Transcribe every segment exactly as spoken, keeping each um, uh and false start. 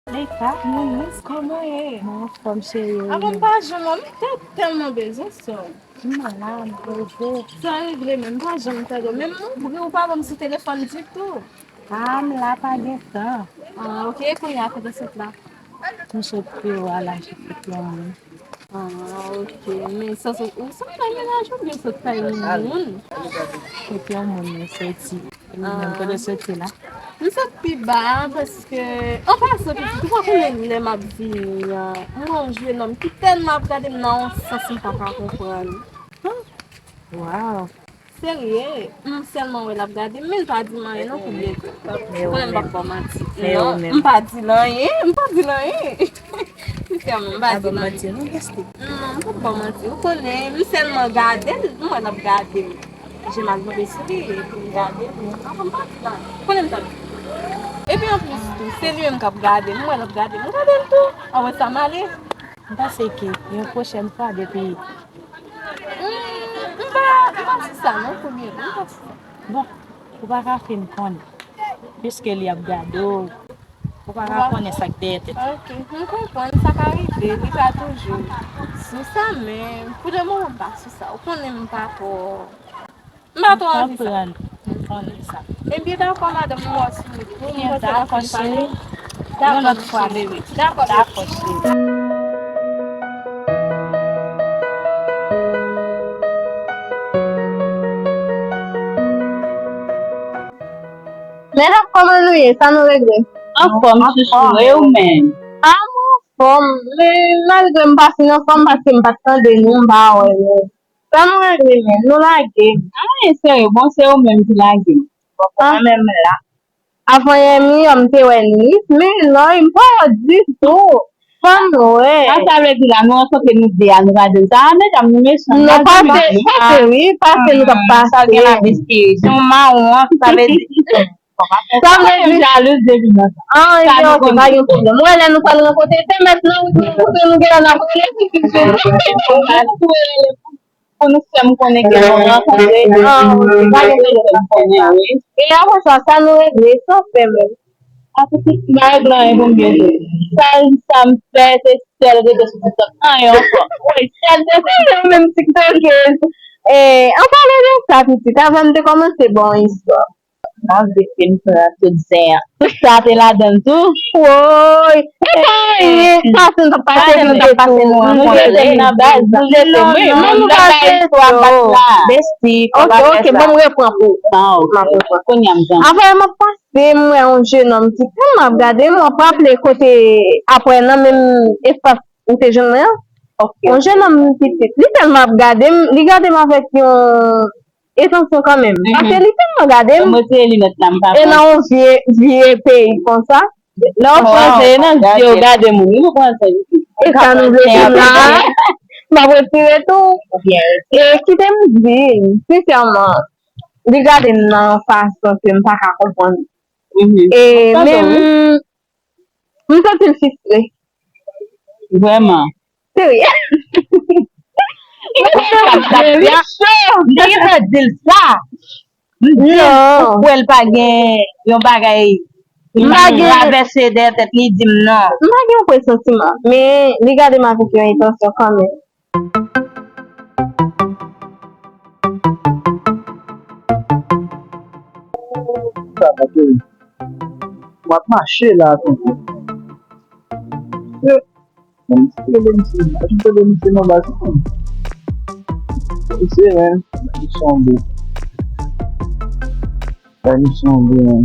Hey, Kat, Mounis, kòman w ye? Mwen anfòm, cheri. Avan m pa janm wè w, m te tèlman bezwen sa. M malad, m poze. Sa regle menm, m pa janm tande w. Menm non, bri ou pa ban m sou telefòn ditou. Ah, m la pa gen tan. Ah, ok, e kounye a kote w sot la? M sot Pewa la, jis sot yon moun. Ah, ok. Men sa, sa, ou sot kay mennaj ou byen sot kay yon moun? Kote yon moun mwen soti. Ou menm, kote w soti la? M sot pi ba a, paske, an pasan, pitit, ou pa konnen lè m ap vini an, m wè yon jennonm ki tèlman ap gade m nan yon sans m pa ka konprann. Waw. Serye, m sèlman wè l ap gade m, men l pa di m anyen non, Koubyen. Ou konnen m p ap ba w manti. Non, m pa di l anyen, m pa di l anyen. Sensèman, m pa di l anyen. Non, m p ap ba w manti. Ou konnen, m sèlman gade l, m wè l ap gade m. Je m al tonbe sou li, epi m gade l, men anfen, m pa di l anyen. Ou konnen m t ap di. Epi anplis tou, se li menm k ap gade m, m wè l ap gade m, m gade l tou. Anben sa m ale. M panse ke yon pwochèn fwa depi. Hmm, m pa, m pa sou sa non, Koubyen, m pa sou sa. Bon, ou pa ka fin konnen. Piske li ap gade w, ou pa ka konnen sa k dèyè tèt li. Ok, m konprann, sa ka rive, li pa toujou sou sa, men pou le moman m pa sou sa. Ou konnen m pa twò M pa twò anvi sa. M konprann. M konnen sa. Ebyen, dakò, madanm, m wè w sou wout. Wi, m panse w ap fin pale. Yon lòt fwa, bebe. Dakò, bebe. Dakò, cheri. Medam, kòman nou ye? Sa nou regle? Anfòm, chouchou, e ou menm? A, m anfòm. Men malgre m pa fin anfòm, paske m pa t tande nou, m pa wè nou. Sa nou regle, men? Nou lage. Anyen serye, bon, se ou menm ki lage m. Bon, mwen menm la. Avan yè mi an, m te wè Nis, men lòy m pa wè ditou. Fò n wè. Sa sa vle di la, nou rankontre nou de a, nou pa di l sa. A, medam, nou mechan. Non, pase, pase, wi, pase nou t ap pase. Sa gen la, mesye, se yon mawon an, sa vle di. Sa vle di jalouz depi nan sa. An, ebyen, ok, pa gen pwoblèm. Mwen, lè nou pral rankontre, se mèt nan wout nou rankontre, nou genlè n ap rele pitit jezi. Pou nou fè m konnen ke nou rankontre. An, ok, pa gen pwoblèm. E apre sa, sa nou regle, sa w fè menm? A, pitit, m pa regle anyen pou m byen di w. Sa, sa m fè, se sèl rete sou TikTok. Anyen ankò. Wi, sèl rete sou TikTok. Menm TikTokèz. E, an pale de sa, pitit, avan m te kòmanse ba w yon istwa. M ap vin fin pran tout zen an. Tout sa te ladan l tou. Woy! E pa anyen. Pase nou t ap pase, nou te tou. Nou jete m nan baz, nou jete m. Wi, men nou pase tou. Besti, ok, ok, ban m repran pou ou. M ap repran. Kounye a m jan. Avan m ap pase, m wè yon jennonm ki tèlman ap gade m, w ap raple kote apre nan menm espas ou te jwenn mwen an. Ok. Yon jennonm pitit, li tèlman ap gade m, li gade m avèk yon etansyon kanmenm. Paske li tèlman gade m. Mwen se linèt la, m pa e nan yon vye, vye peyi konsa. Lè w franse, e nan zye w gade moun. Wi, ou franse. E sa nou vle di m la? M ap retire tou. E kite m di, sensèman, li gade m nan yon fason ke m pa ka konprann. E men m, m santi l fristre. Vrèman. Serye. M te gentan di l sa. M di l, ou kwè l pa gen yon bagay ki travèse dèyè tèt li, di m non. M pa gen yon presantiman, men li gade m avèk yon entansyon kanmenm. Sa va, cheri. M ap mache la, tonton. Bon, misye rele misye, misye rele misye nan baz, non. Misye, men, misye sanble. Misye sanble, men.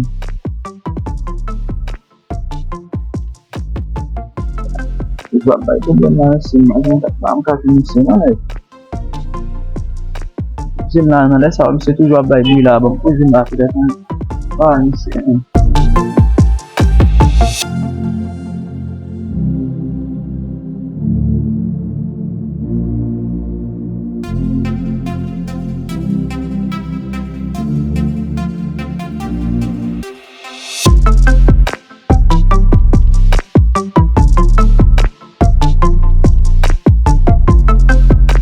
Misye ap bay pwoblèm la, misye, m pa ka jwenn misye, non, men. Kouzin la, nan lè sa yo, misye toujou ap bay bri la, bon, kouzin la, petèt, ah, misye,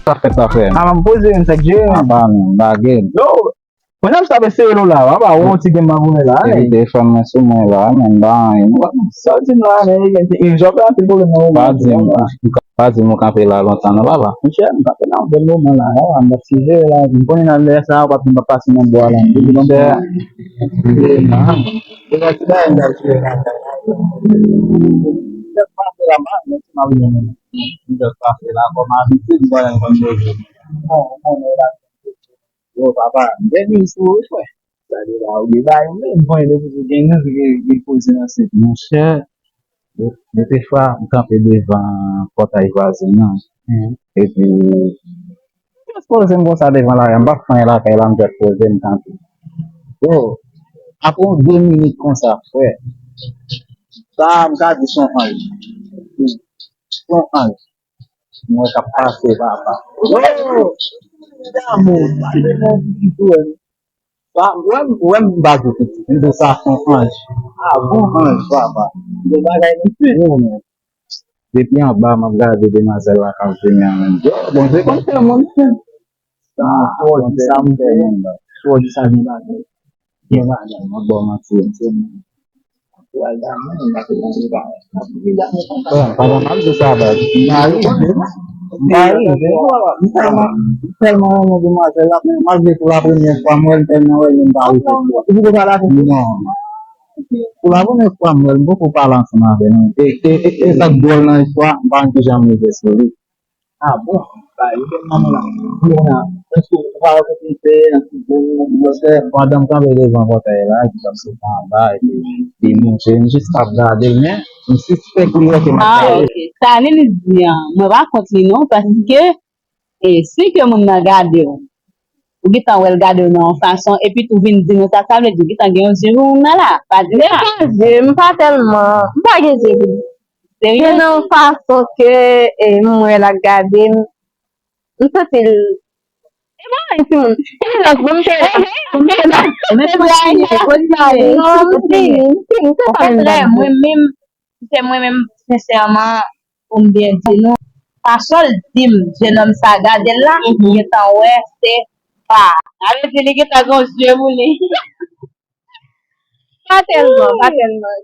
Sa fèt la, frè m? A, m poze m, sa k jere m. A, pa m, m pa gen. Yo! Mwen ap sape sere nou la, papa, ou yon ti gen mavonnen la, nèg. Evite fanm nan sou mwen la, men ba anyen. Sa w di m la, nèg, e jòb la anpil pwoblèm nan moman. Pa di m, pa di m ou kanpe la lontan non, papa. Monchè, m kanpe la yon bèl moman la, papa, m ap sere la, m konnen nan lè sa, w ap di m ap pase nan bwa la, m di, monchè. E nan, e nan ti bagay m ap sere la, m ap pase la, m ap pase la, kòm abitid, m konnen m konn poze. Bon, ou konnen la. Yo, papa, m te vin sou ou, frè. Sa de la, ou gen bagay, ou menm, bon, depi ou gen nou, gen, gen koze nan sent. Monchè, yo, yo te fwa, m kanpe devan pòtay vwazen an. Epi, m jis poze m konsa devan la, m pa fè anyen lakay la, m jis poze m kanpe. Yo, apre yon de minit konsa, frè, sa, m ka di se yon anj. Se yon anj. Mwen k ap pase, papa. Oh! Damou, pase nan vi tou, pa, ou wè m, ou wè m pa di piti. M di sa se yon anj. Ah, bon anj, papa. Gen bagay nan tèt ou, men. Depi anba, m ap gade demwazèl la k ap vini an menm. Yo, Bondye konn fè moun, men. Sa, sa w di sa, m fè moun. Sa w di sa, gen bagay. Gen bagay, m ap ba w manti, se moun. Bon, pandan m ap di sa, baz, m pa rive, m pa rive, m tèlman, m tèlman renmen demwazèl la, men malgre pou la premyè fwa m wè l, m tèlman renmen, m pa rive. Ou poko pale avè l? Non. Pou la premyè fwa m wè l, m poko pale ansanm avè l, non. E, e, e, e sa k dwòl nan istwa, m pa janm rive sou li. Ah bon? Ba, yo fè manman la. Kounye a, èske ou pa wè kote l te ye nan ti zen nan ti bwòsè? Pandan m kanpe devan pòtay la, li t ap sot anba, epi li monte, m jis t ap gade l, men m sispèk li wè ke m ap gade l. Ah, ok. Sa Ninis di an, mwen pa kont li non, paske, e, si ke moun nan gade w, ou gentan wè l gade w nan yon fason, epi tou vin di nou sa, sa vle di ou gentan gen yon zye pou moun nan la. Pa di sa. M pa gen zye, m pa tèlman, m pa gen zye pou li. Serye? Gen nan yon fason ke, e, m wè l ap gade m, m santi l. E pa anyen, timoun. E lòt, bon, m te la. Bon, m te la. Non, m fini, m fini, se sa m te la. Mwen menm, se mwen menm, sensèman, pou m byen di nou, fason l di m, jenòm sa gade l la, m gentan wè, se pa. Sa vle di li gentan gen yon zye pou li. Pa tèlman, pa tèlman.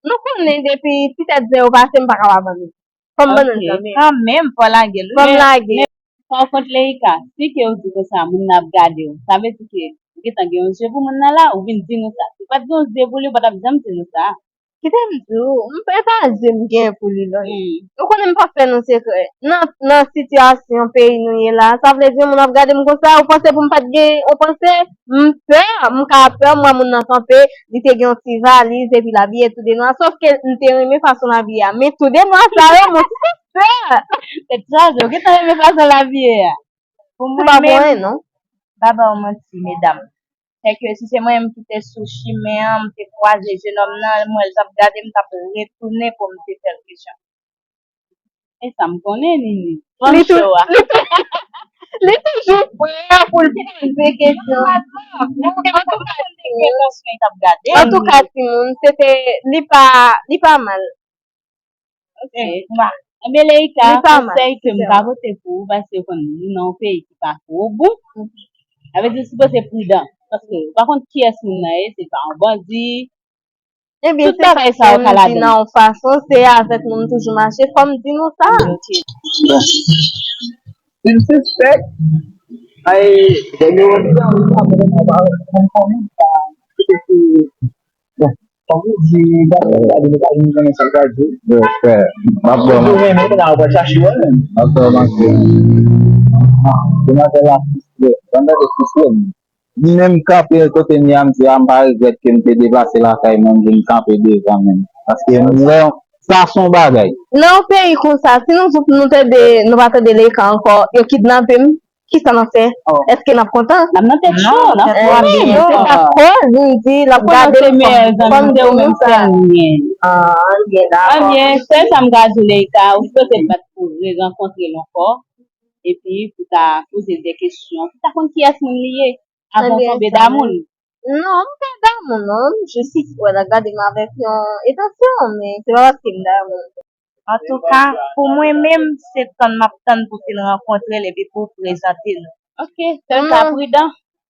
Nou konnen depi ti tèt zen yo pase, m pa kapab annik. Fò m ban nou l kanmenm. Kanmenm, fò w lage l wi. Fò m lage l. Men, pa kont Leika, si ke ou di konsa, moun nan ap gade w, sa vle di ke ou gentan gen yon zye pou moun nan la, ou vin di nou sa. Si w pa t gen yon zye pou li, ou pa t ap janm di nou sa. Kite m di w, m pa, e pa zye m gen pou li non. Ou konnen m p ap fè nou sekrè. Nan, nan sitiyasyon peyi nou ye la, sa vle di yon moun ap gade m konsa, ou panse pou m pa t gen, ou panse m pè, m ka pè, m wè moun nan kanpe, li te gen yon ti valiz, epi l abiye tou de nwa, sòf ke m te renmen fason l abiye a, men tou de nwa sa yo, mwen te pè. Tèt chaje, ou gentan renmen fason l abiye a. Pou mwen menm, m pa ba w manti, medam. Sèke si se mwen menm ki te sou chimen an, m te kwaze jenòm nan, m wè l t ap gade m, m t ap retounen pou m te fè l kesyon. E sa m konnen, Nini. Fanm cho a. Li toujou prè pou l poze kesyon. Antouka, timoun, se te, li pa, li pa mal. Ok. Ebyen, Leika, konsèy ke m ka pote pou ou, paske ou konn nou nan yon peyi ki pa twò bon. Sa vle di, ou sipoze pridan. Paske ou pa konn kiyès moun nan ye, se pa yon bandi. Tout bagay sa yo ka ladan l. Nan yon fason, se avèk nou m toujou mache, fò m di nou sa. Ok. Si m sispèk, ay, dènye yo di nan sa, mwen menm, mwen pa, mwen pa, bon, kòm ou di, gade, gade, nou pa vin konnen sa l pral di. Yo, frè, m ap ba w manti. M ap ba w manti. Demwazèl la fristre, ban m gade fristre m. M menm kanpe kote m ye a, m di a, m pa regrèt ke m te deplase lakay mwen, m vin kanpe devan menm. Paske m wè sa se yon bagay. Nan yon peyi konsa, si nou tout nou tande, nou pa tande Leika ankò, yo kidnape m, kisa n ap fè? Èske n ap kontan? N ap nan tèt cho, n ap frape. Se sa k koz m di l ap gade m kòm, kòm di nou sa. Ebyen, sèl sa m ka di w, Leika, ou sipoze bat pou rerankontre l ankò. Epi pou ta poze l de kesyon, pou ta konn kiyès moun li ye, avan w tonbe damou l. Non, m pa damou l non, m jis wè l ap gade m avèk yon etansyon, men se pa paske m damou l. Antouka, pou mwen menm, se tann m ap tann pou fin rankontre l epi pou w prezante l. Ok, sèl sa pridan.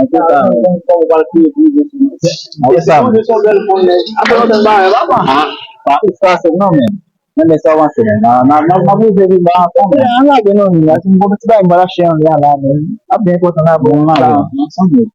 Antouka, men. Kòman w pral kriye brize sou mwen? Apre sa, men. Apre sa, men. Men, men sa w panse, men. Nan, nan, nan, nan brize riba ansanm, men. An lage non, men. Si m gon ti bagay, m pral achte anlè a la, men. Ap byen kontan la, bon, ansanm, men.